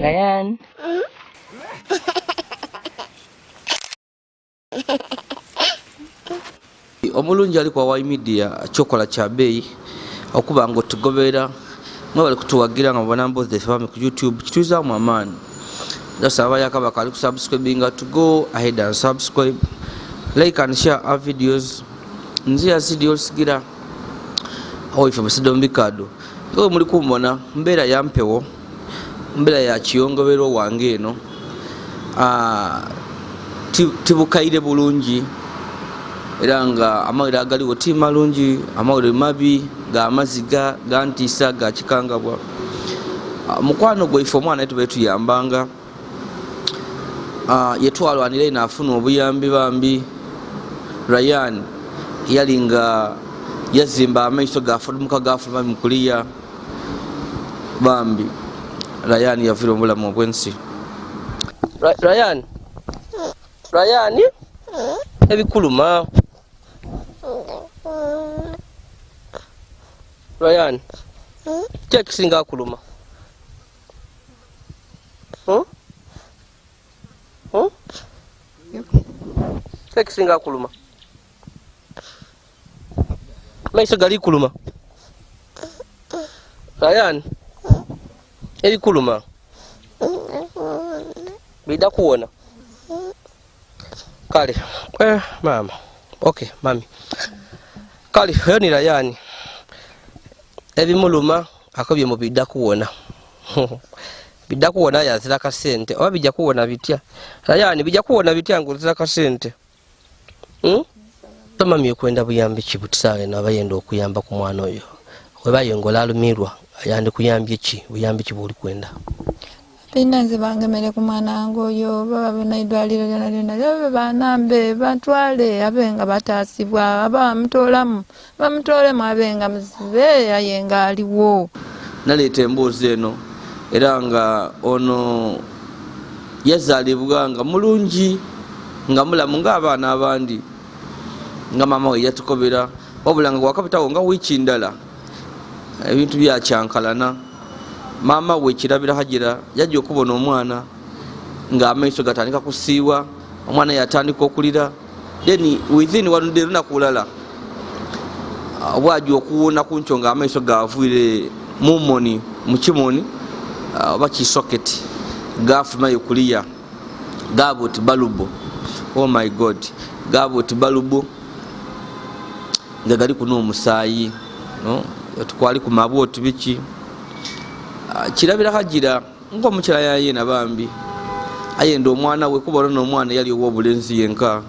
Ryan. Omulungi ali kwa Y Media kyokola kya beeyi okuba nga otugoberera mwebale kutuwagira nga mubona mboozi zaife bambi ku YouTube kitwizaamu amaani. Ndasaba abayaka bakali ku subscribinga to go ahead and subscribe, like and share our videos. Nze Yazidi Olusigira owaife Busido Mbikado. Nga bwe muli kumbona mbeera ya mpewo, mbeera ya kiyongobero wange eno. Tibukaire bulungi era nga amawulire agaliwo ti malungi, amawulire mabi, ga maziga, ga ntiisa, ga kikangabwa. Mukwano gwaife omwana ye tubaire tuyambanga yetwalwanira ino afuna obuyambi bambi. Ryan yali nga yazimba amaiso gafulumuka gafuluma mukuliya bambi. Ryan yavira obulamu obwensi. Ryan, Ryan, ebikuluma. Ryan, ki ekisinga akuluma? Ki ekisinga akuluma? Maiso gali kuluma. Ryan, ebikuluma bida kuwona. Kale, mama. Okay, mami. Kale, oyo ni Ryan. Ebimuluma akobye mu bida kuwona. Bida kuwona yazira kasente. Oba bija kuwona bitya? Ryan, bija kuwona bitya ng'ozira kasente? Mami okwenda buyambi ki butisaawe eno abayenda okuyamba ku mwana oyo? Weba yengola alumirwa, yandikuyambye ki? Buyambi ki bw'oli kwenda? Bina nze bangemere ku mwana wange oyo, baba bona eddwaliro lyona lyona, babe banambe, bantwale, abe nga bataasibwa, aba bamutoolamu, bamutoolemu abe nga muzibe, aye nga aliwo. Naleeta emboozi eno era nga ono yazaalibwa nga mulungi, nga mulamu ng'abaana abandi, nga maama we yatukobera, wabula nga wakabitawo nga wiiki ndala ebintu byakyankalana. Maama we Kirabira Hajira yajja okubona omwana ng'amaiso gatandika kusiiwa, omwana yatandika okulira, then within one day lunaku lulala bwajja okuwuuna ku nkyo ng'amaiso gavwire mu moni, mu kimoni oba kisoketi, gafumayo kuliya gaba oti balubu. Oh my God, gaba oti balubu nga gali kuno omusaayi, no? Kwali ku mabu oti biki. Kirabira Hajira ng'omukyala yayena bambi ayenda omwana we kuba olwo omwana yali ow'obulenzi yenka.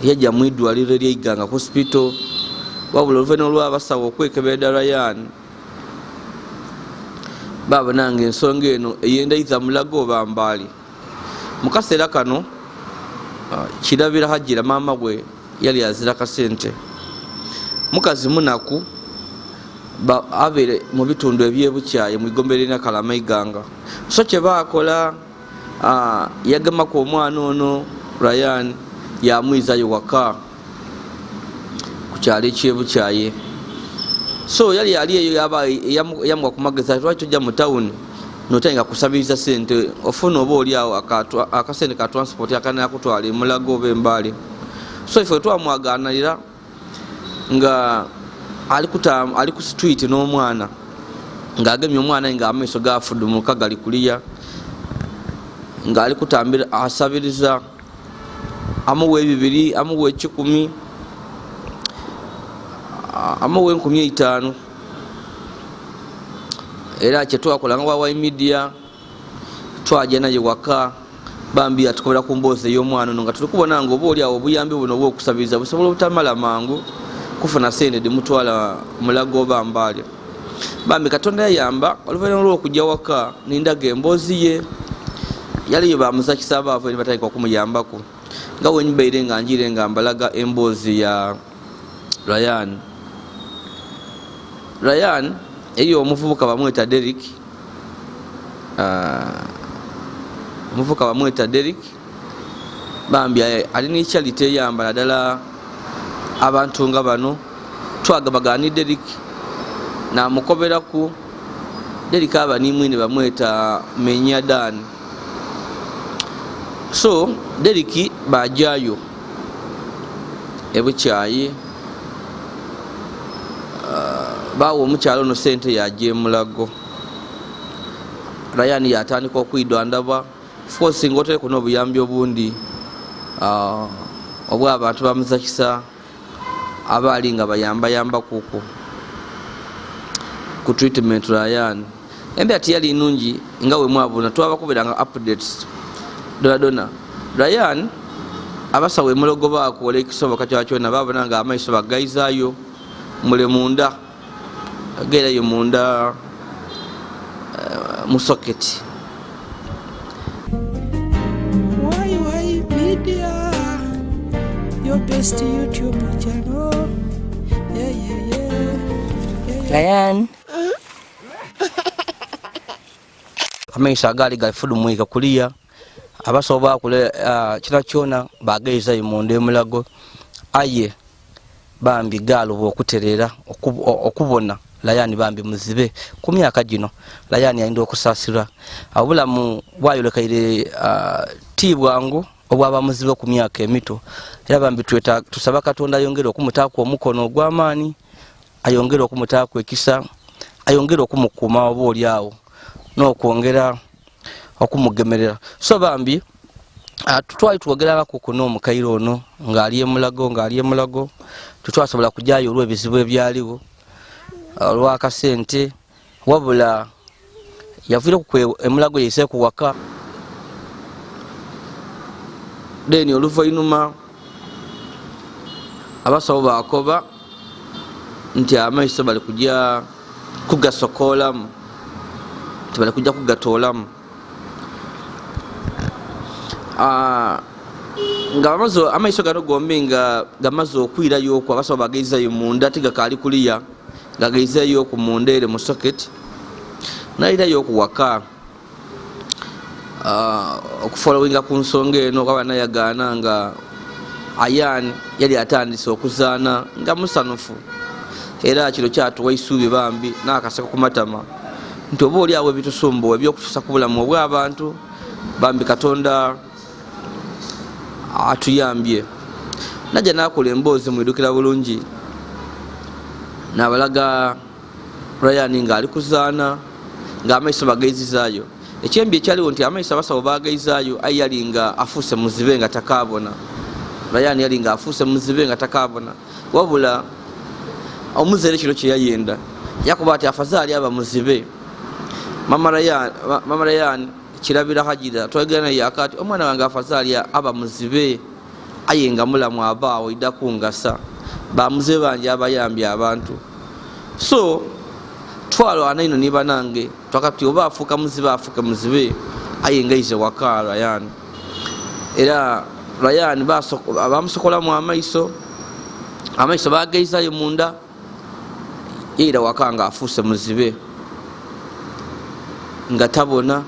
Yajja mu idwaliro ery'e Iganga hospital, wabula oluvannyuma lw'abasawo okwekebera Ryan babona nga ensonga eno eyenda iza Mulago oba Mbaale. Mu kaseera kano Kirabira Hajira maama we yali azira kasente, mukazi munaku abeere mu bitundu eby'ebukyaye mu igombe ly'e Nakalama Iganga. So kye baakola, yagemaku omwana ono Ryan yamwizayo waka ku kyalo eky'ebukyaye. So yali ali eyo yaba yamuwa ku magezi ati lwaki tojja mu tawuni notandika kusabiriza sente ofuna oba oli awo akasente ka transport akanakutwala e Mulago oba e Mbale. So ife twamwaganalira nga ali ku street n'omwana ng'agemye omwana nga amaiso gafudumuka gali kuliya, ng'ali kutambira asabiriza, amuwa ebibiri, amuwa ekikumi, amuwa enkumi eitaano. Era kyetwakola nga wa Y Media twaja naye waka bambi atukobera ku mboozi ey'omwana ono nga tuli kubona nga oba oli awo obuyambi buno obw'okusabiriza busobola obutamala mangu kufuna sente dhimutwala Mulago oba Mbale. Bambi Katonda yayamba oluvannyuma lw'okujja waka nindaga emboozi ye yaliyo bamuzakisa abaavu ni batandika okumuyambaku nga wenyibaire nga njiire nga mbalaga emboozi ya Ryan. Ryan eriyo omuvubuka bamweta Derrick, omuvubuka bamweta Derrick bambi ali ni charity eyamba naddala abantu nga bano. Twagabagana ni Derrick namukoberaku. Deriki aba ni mwine bamweta Menya Dan. So Deriki bajayo ebukyayi, bawa omukyalo ono sente yaja emulago. Ryan yatandika okwidwandaba. Of course nga oteeku n'obuyambi obundi obw'abantu bamuzakisa abaali nga bayambayamba kuku ku treatment. Ryan embeera tiyali nungi nga we mwabona, twabakubiranga updates donadona. Ryan abasawo emulogo bakola ekisoboka kyakyona, babona nga amaiso bagaizaayo mule munda, gerayo munda mu socket. YY Media, your best YouTube channel. Yeah. Ryan. Amaiso agaali gafulumwika kuliya, abasawo bakola kina kyona bagaizayo munda emulago, aye bambi galuba okuterera okubona Ryan bambi muzibe ku myaka gino. Ryan ayinza okusasira obulamu bwayolekaire ti bwangu obwaba muzibe ku myaka emito, era bambi tusaba Katonda ayongere okumutaaku omukono ogw'amaani, ayongere okumutaaku ekisa, ayongere okumukuuma oba oli awo n'okwongera okumugemerera. So bambi twali twogerangako kuno omukaire ono ng'ali emulago, ng'ali emulago tetwasobola kujayo olw'ebizibu ebyaliwo olw'akasente, wabula yaviire ku emulago yeise ku waka. Then oluvainuma abasawo bakoba nti amaiso bali kujja kugasokoolamu, tibali kujja kugatoolamu. Nga bamaze amaiso gano gombi nga gamaze okwirayo okwo, abasawo bagaizayo munda, tigakaali kuliya, gagaizayo oku munda ere mu socket, nairayo oku waka okufollowinga ku nsonga eno. Kwaba nayagaana nga Ayan yali atandise okuzaana nga musanufu, era kino kyatuwa isuubi bambi n'akaseko ku matama nti oba oli awo ebitusumbuwa ebyokutuusa ku bulamu obw'abantu bambi Katonda atuyambye. Najja nakola emboozi mwidukira bulungi, nabalaga Ryan ng'ali kuzaana ng'amaiso bagaizizaayo. Ekyembi ekyaliwo nti amaiso abasawo bagaizaayo, aye yali nga afuuse muzibe nga takaabona. Ryan yali nga afuuse muzibe nga takaabona, wabula omuzeere kino kyeyayenda yakuba ati afazaali aba muzibe. Mama Ryan kirabira Hajira twagera naye akati omwana wange afazaali aba muzibe aye nga mulamu abaawo idda kungasa bamuze bangi abayambye abantu. So twalwana ino ni banange twakati oba afuuka muzibe afuuke muzibe, aye ngaize waka Ryan. Era Ryan bamusokolamu amaiso, amaiso bagaizayo munda, yeira waka nga afuuse muzibe nga tabona,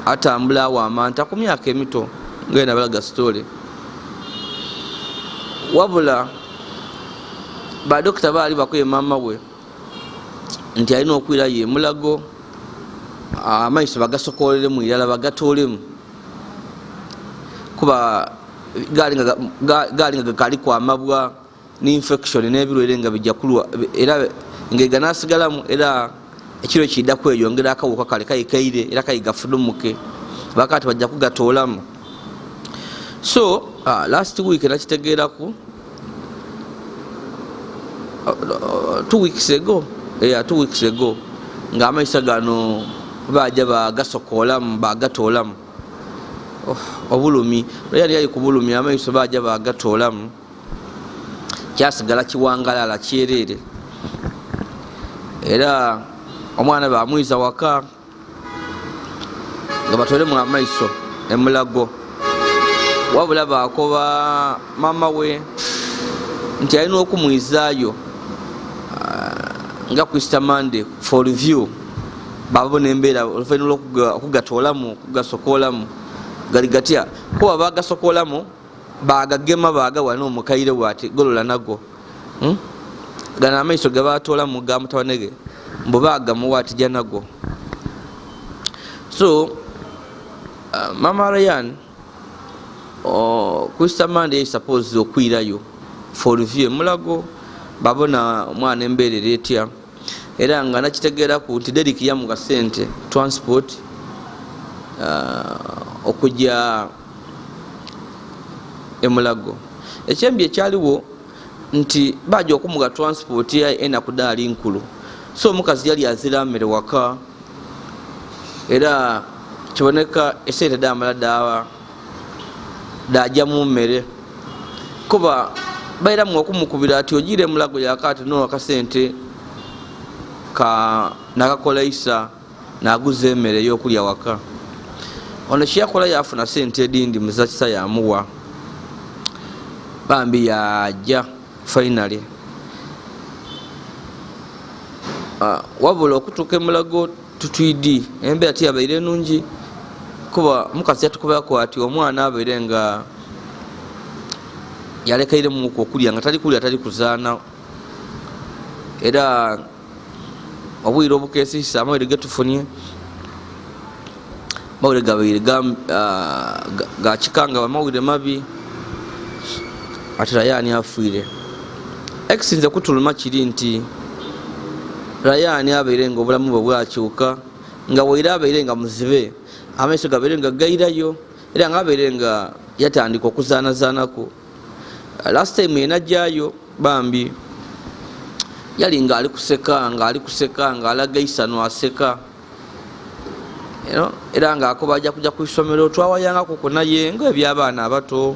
atambula awo amanta ku myaka emito nga nabalaga story. Wabula badokita baali bakuye maama we nti alina okwirayo emulago amaiso bagasokoleremu irala bagatoolemu, kuba gaali nga gakaliku amabwa ni infection n'ebirwaire nga bijja kulwa, era ngeganasigalamu era ekiro kidda kweyongera akawuka kale kaikaire era kaigafudumuke, bakati bajja kugatoolamu. So last week nakitegeeraku 2 weeks ago, yeah, 2 weeks ago nga amaiso gano baja bagasokoolamu bagatoolamu. Obulumi yali yali ku bulumi, amaiso baja bagatoolamu, kyasigala kiwangalala kyerere. Era omwana bamwiza waka nga batolemu amaiso emulago, wabula bakoba mama we nti alina okumwizaayo nga ku Easter Monday for review, babona embeera oluvannyuma lw'okugatoolamu okugasokoolamu gali gatya, kuba bagasokolamu bagagema bagawa n'omukaire bwati golola nago. Gano amaiso ge batoolamu ga mutabani ge mbu bagamuwa ati jja nago. So Mama Ryan ku Easter Monday suppose okwirayo for review Mulago, babona omwana embeerera etya. Era nga nakitegeeraku nti Derrick yamuwa sente transport okujja Emulago. Ekyembi ekyaliwo nti baja okumuga transport ya enaku daali nkulu, so omukazi yali azira mmere waka, era kiboneka esente damala dawa daja mu mmere, kuba bairamu okumukubira ati ogiire Mulago, yakaati no akasente ka nakakolaisa naguza emmere ey'okulya waka. Ono kyeyakola yafuna sente edindi muzakisa yamuwa, bambi yajja finally. Wabula okutuuka Emulago tutwidi embeera tiyabaire nungi, kuba mukazi yatukubirako ati omwana abaire nga yalekairemuku okulya, nga tali kulya tali kuzaana. Era obwire obukesisa amawulire getufunye mawulire gabaire gakikanga amawulire mabi ati Rayani afiire. Ekisinze kutuluma kiri nti Rayani abaire nga obulamu bwe bwakyuka, nga waire abaire nga muzibe, amaiso gabaire nga gairayo, era nga abaire nga yatandika okuzaanazaanaku. Last time yenajjayo bambi yali nga ali kuseka, nga ali kuseka, nga alaga isano aseka, era nga akoba ajja kujja ku isomero. Twawayangako naye nga ebyabaana abato.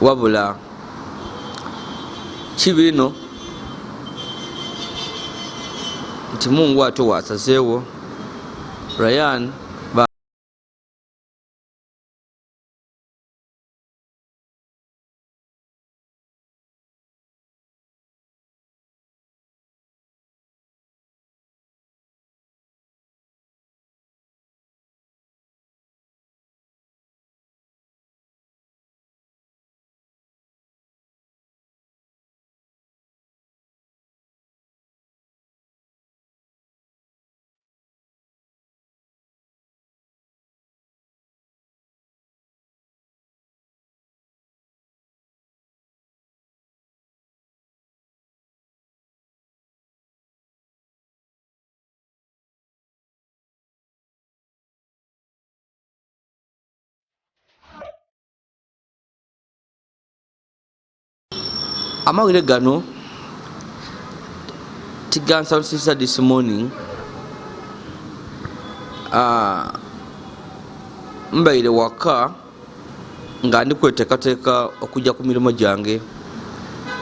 Wabula kibi ino nti Mungu ate wasazeewo Ryan. Amawulire gano tigansansisa this morning. Mbaire waka nga ndi kweteekateeka okujja ku mirimu gyange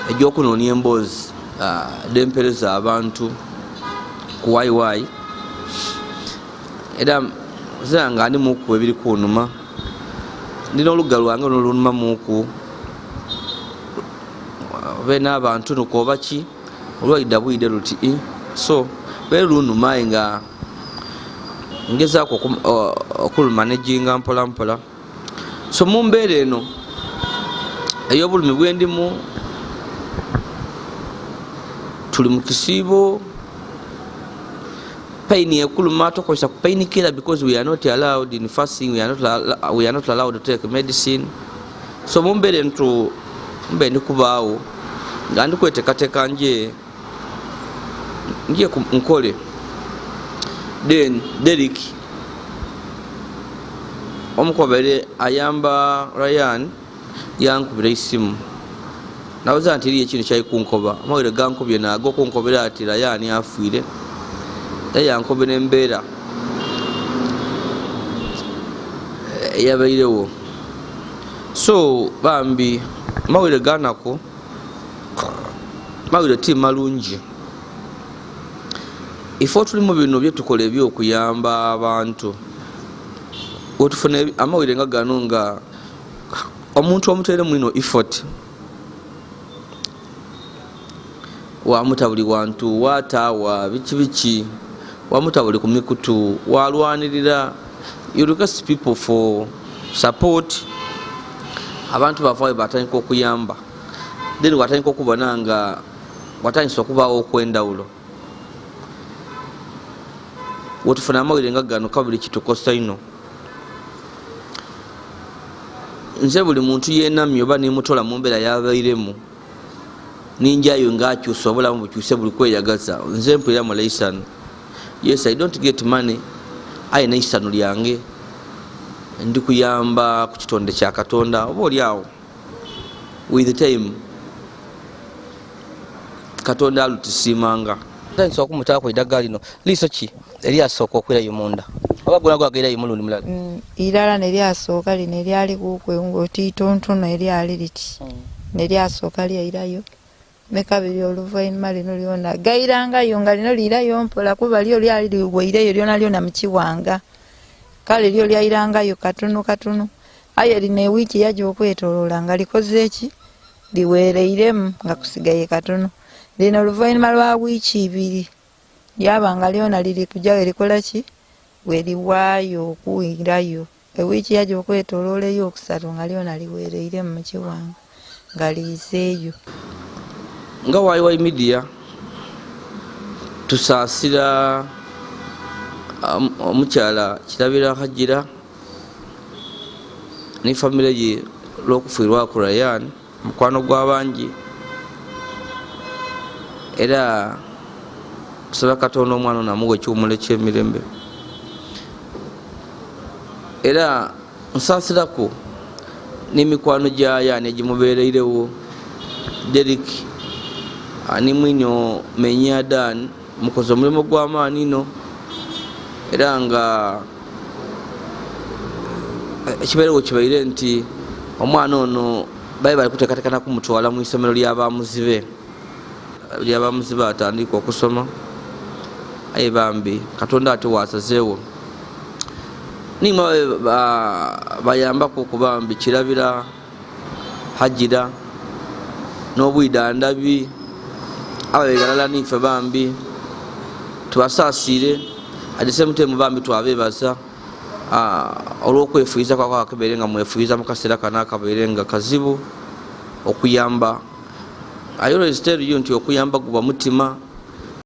egy'okunoonya emboozi dhempereza abantu ku YY, era zera nga ndi muku ebiri kunuma, ndina oluga lwange nolunuma muku obe n'abantu nuko ki olwaida bwide luti, so bere lunuma aye nga ngezaku okulumanaginga mpola mpola. So mu mbeera eno ey'obulumi bwendimu, tuli mu kisiibo, pain ekuluma, tokozesa ku pain killer because we are not allowed in fasting, we are not allowed to take medicine. So mu mbeera eno mbe ndi kubaawo nga ndi kweteekateeka nje nje nkole. Then Derrick omukobere ayamba Ryan yankubira isimu, nawoza nti eriyo ekintu kyali kunkoba, amawulire gankubye nago okunkobera ati Ryan afiire, era yankobera embeera eyabairewo. So bambi mawulire ganaku, mawulire ti malungi. Ifo tuli mu bino byetukola ebyokuyamba abantu, wetufuna amawulire nga gano nga omuntu omutere mwino effort wamuta buli wantu, wataawa biki biki, wamuta buli ku mikutu, walwanirira, you request people for support, abantu bavaayo batandika okuyamba, then watandika okubona nga watandise okubaawo okwendawulo. Wetufuna amawulire nga gano kabuli kitukosa inho. Nze buli muntu yenamye oba nimutola mumbera yabairemu ninjayo nga akyuse obulamu bukyuse buli kweyagaza nze mpulira mula eisanhu. Yes I don't get money aye neisanhu lyange ndi kuyamba ku kitonde kya Katonda oba olyawo with time Katonda alutisiimanga. Tandise okumutaaku eidagala lino, liiso ki eryasooka okwirayo munda? Oba gwona gwagairayo mulundi mulala? Irala neryasooka lino eryali kuku ng'oti itontono eryali liti neryasooka lyairayo. Me kabiri oluvainhuma lino lyona gairangayo nga lino liirayo mpola kuba lyo lyali liweireyo lyonalyona mu kiwanga. Kale lyo lyairangayo katono katono. Aye lino ewiiki yaja okwetoloola nga likoze ki? Liweereiremu nga kusigaire katono. Lino oluvainhuma lwa wiiki ibiri lyaba nga lyona liri kuja bwerikola ki? Bweriwaayo okwirayo. Ewiiki yaja okwetoloola eyokusatu nga lyona liweereiremu mu kiwanga nga liizeeyo. Nga YY Media tusaasira omukyala Kirabira Hajira ni famire ye olw'okufiirwaku Rayan mukwano gw'abangi era tusaba Katonda omwana ono amuwe ekiwumulo eky'emirembe. Era nsaasiraku n'emikwano gya Rayan egimubeereiregho, Derrick ni mwinho Menya Dan mukoze omulimu gw'amaani inho era nga ekibairegho kibaire nti omwana ono baire bali kuteekateeka na kumutwala mu isomero lya ba muzibe lya ba muzibe atandike okusoma aye bambi Katonda ati bw'asazeegho. Nimwe bayambaku ku bambi Kirabira Hajira n'obwidhandhabi ababe ghalala niife bambi tubasaasiire at the same time bambi twabebaza olw'okwefuyiza kwako akabaire nga mwefuyiza mu kaseera kano akabaire nga kazibu okuyamba. I always tell you nti okuyamba guba mutima.